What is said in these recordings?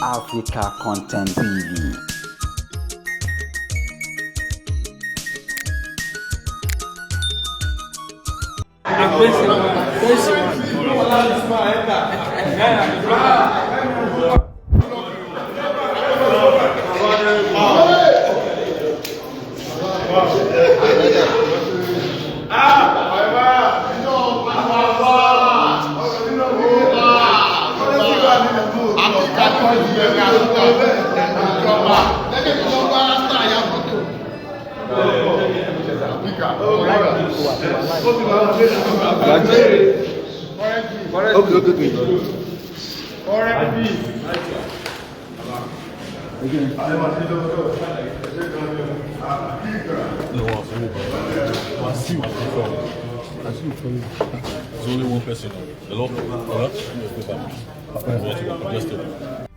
Africa Content TV. Okay. There's only one person. Hello? Hello? Just it.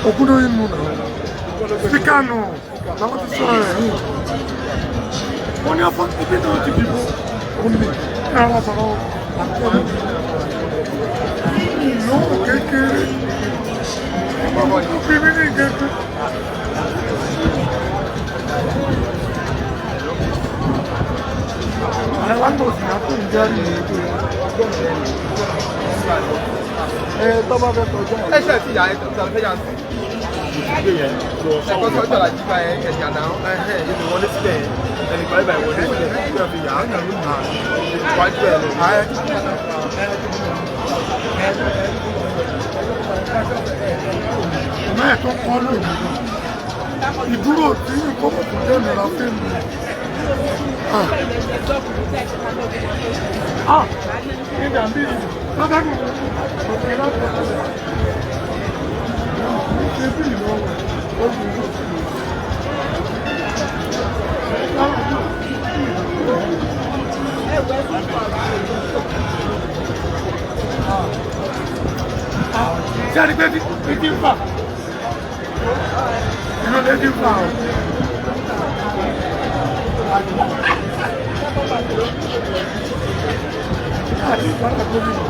Ògúndóyin nù náà spíkà nù làwọn ti sọ̀rọ̀ rẹ̀ yìí wọ́n ní afọ ibi náà ti dìbò òun ní ara sọ̀rọ̀ àtẹnu ìlú kékeré bíbí ní kékeré. Àwọn tó sì á tó ń jẹ́rìí Ẹ tó bá fẹ́ kọjá ẹ ṣe ti yà ẹ tó fẹ́ yà sí. Ẹ kọ́ sọ́jà la jíba ẹ kẹ̀kẹ́ àná ẹ ẹ yẹn wọlé síbẹ̀ ẹnì kan ibà ìwọlé síbẹ̀ ẹ fi yà á wájú ẹ lọ. Ọmọ ẹ̀ tó kọ́ lónìí ìdúró tí nǹkan kò jẹ́ ìnira fún mi. Ṣé a rí pé ti ń fà? Inú lé ti ń fà o. Àti ìpàdé gómìnà.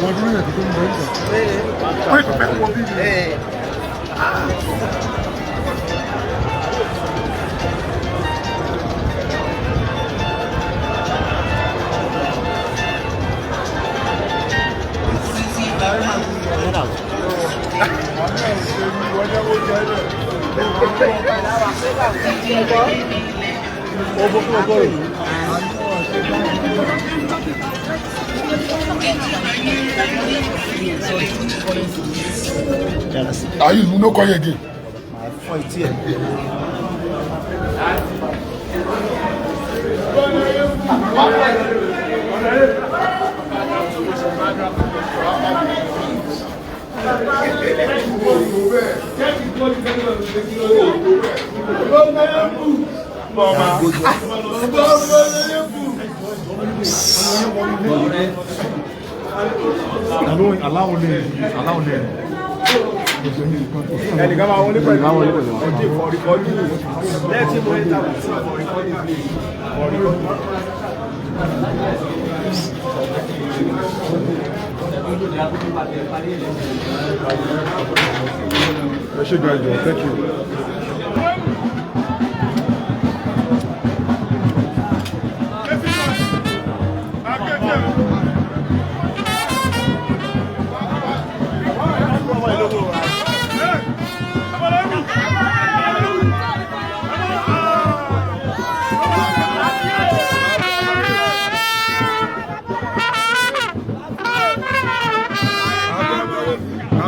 Wọ́n dúró yẹn tó ń bọ̀ nígbà. Wọ́n yóò fẹ́ wọ bí mi. Are you no call again? Ẹnìkan máa wọlé pẹ̀lú ọdún for recording. Let him enter with him for recording, please. For recording. Ẹ ṣé gan jọ, thank you.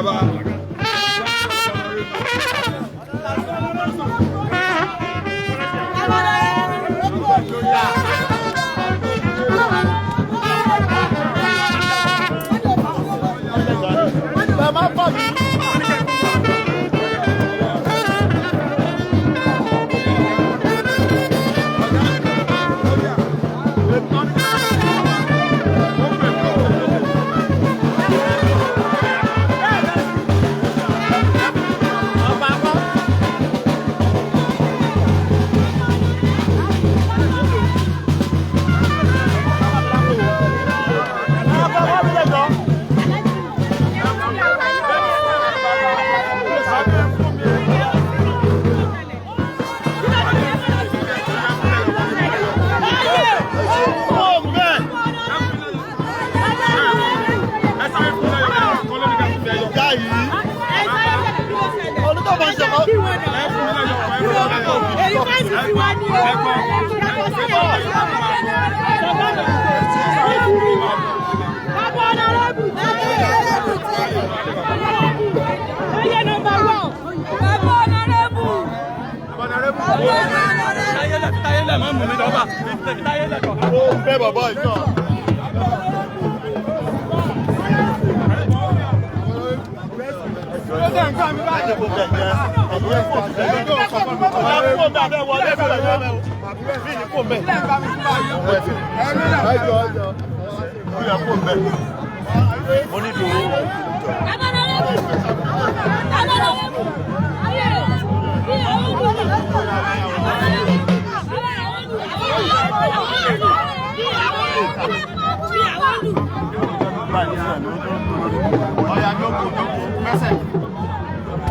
Baba. President tiwa ni o. Yàtọ̀ sí Bàbá Honorable. Ẹyẹ number one. Bàbá Honorable. Bàbá Honorable. Bẹ́ẹ̀ bàbá yìí náà. Bàbá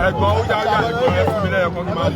Ẹ̀gbọ́n ó yá yá ẹ̀gbọ́n ẹ fún mi lẹ́yọ̀kan kí n máa lọ.